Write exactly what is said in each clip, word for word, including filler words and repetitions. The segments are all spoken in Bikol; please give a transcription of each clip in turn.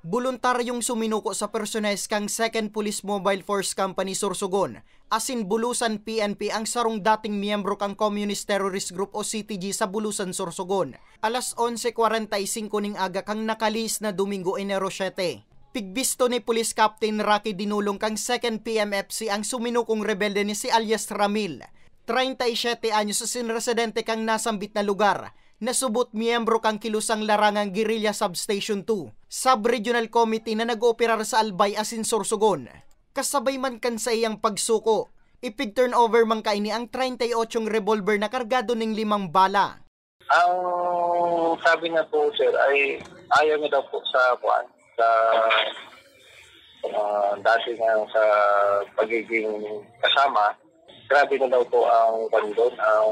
Boluntaryong suminuko sa personahes kan Second Police Mobile Force Company Sorsogon, asin Bulusan P N P ang sarong dating miyembro kan Communist Terrorist Group o C T G sa Bulusan, Sorsogon, alas onse kwarenta y singko ning aga kan nakalihis na Domingo, Enero siyete. Pigbisto ni Police Captain Rocky Dinulong kan Second P M F C ang suminukong rebelde na si alias Ramil, treinta y siete anyos, asin residente kan nasambit na lugar, na subot miyembro kan Kilusang Larangan Guerrilla Substation two, Sub-Regional Committee na nag-ooperar sa Albay asin Sorsogon. Kasabay man kan saiyang pagsuko, ipig-turnover man kaini ang treinta y ocho revolver na kargado ning limang bala. Ang sabi niya po, sir, ay ayaw niya daw po sa, kuwan, sa, ah, dati nga sa pagiging kasama. Grabe na daw po ang, kuwan doon, ang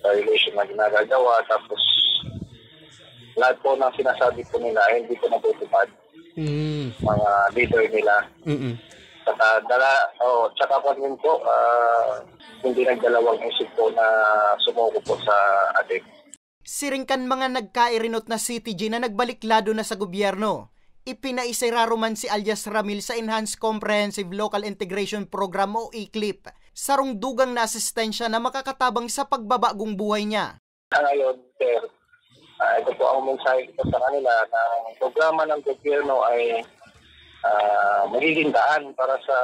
violation na ginagawa. Tapos, lahat po ng sinasabi po nila ay hindi po natutupad. Mm. Mga leader nila. Mm-mm. Saka dala, oh, saka pa rin po, ah, hindi nagdalawang isip po na sumuko po sa atin. Siring kan mga nagkairinot na C T G na nagbalik lado na sa gobyerno, ipinaisiraro man si alias Ramil sa Enhanced Comprehensive Local Integration Program o eclip, sarong dugang na asistensya na makakatabang sa pagbabagong buhay niya. Sa ngayon, sir, ah, ito po ang mensahe ko sa kanila na ang programa ng gobyerno ay, ah, magiging daan para sa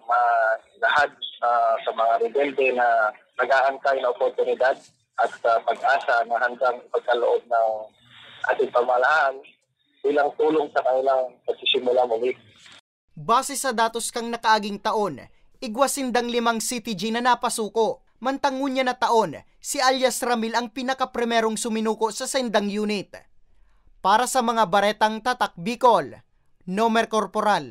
ma-, lahat, ah, sa mga rebelde na nag-aantay na oportunidad at, ah, pag-asa na handang ipagkaloob ng ating pamahalaan bilang tulong sa kanilang pagsisimula muli. Base sa datos kan nakaaging taon, igwa sindang limang C T G na napasuko. Mantang ngunyan na taon, si alias Ramil ang pinakaprimerong suminuko sa sindang unit. Para sa mga baretang Tatak Bicol, Nomer Corporal.